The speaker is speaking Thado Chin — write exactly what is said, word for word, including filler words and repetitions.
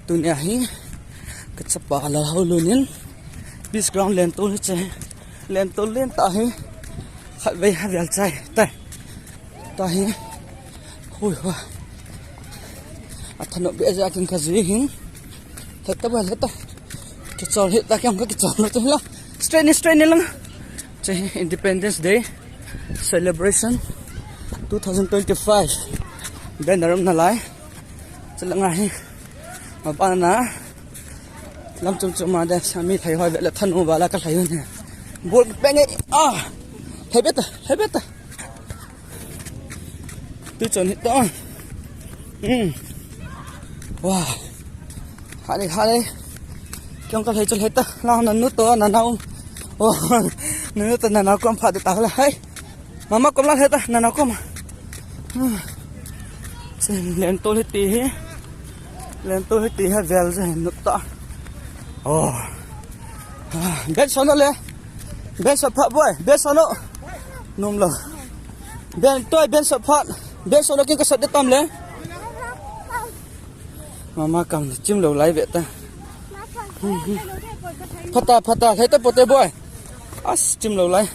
Tunia hi kachapa la ho lunin Peace Ground lentol hi che. Lentol len ta hi khatvei ha vel chai tai. Ta hi hui hua. Athano be ja kin ka zui hin. Thata ba thata. Kichol hi ta kyang ka kichol lo tu la. Straight ni straight ni lang. Che hi Independence Day celebration two thousand twenty-five. Banner um na lai. Chalanga hi. Mabana. Lam chum chum ma de sami thai hoi ve le than u ba la ka thai ne. Bol peng e. Ah. Thai beta, thai beta. Tu chon hi to. Hmm. Wow. Hale hale. Kyong ka thai chul heta. La na nu to na na um. Oh. Nu to na na kom pha de ta la. Hai. Mama kom la heta na na kom. Chen lentol hi ti hi. Lentol hi ti hi vel je nu ta. Oh. Ah, ben sono le. Ben so pha boy, ben sono. Nom lo. Ben toi ben so pha. Ben sono kin ka sat de tam le. Mama kam chim lo lai ve ta. Phata phata thai ta pote boy. As chim lo lai.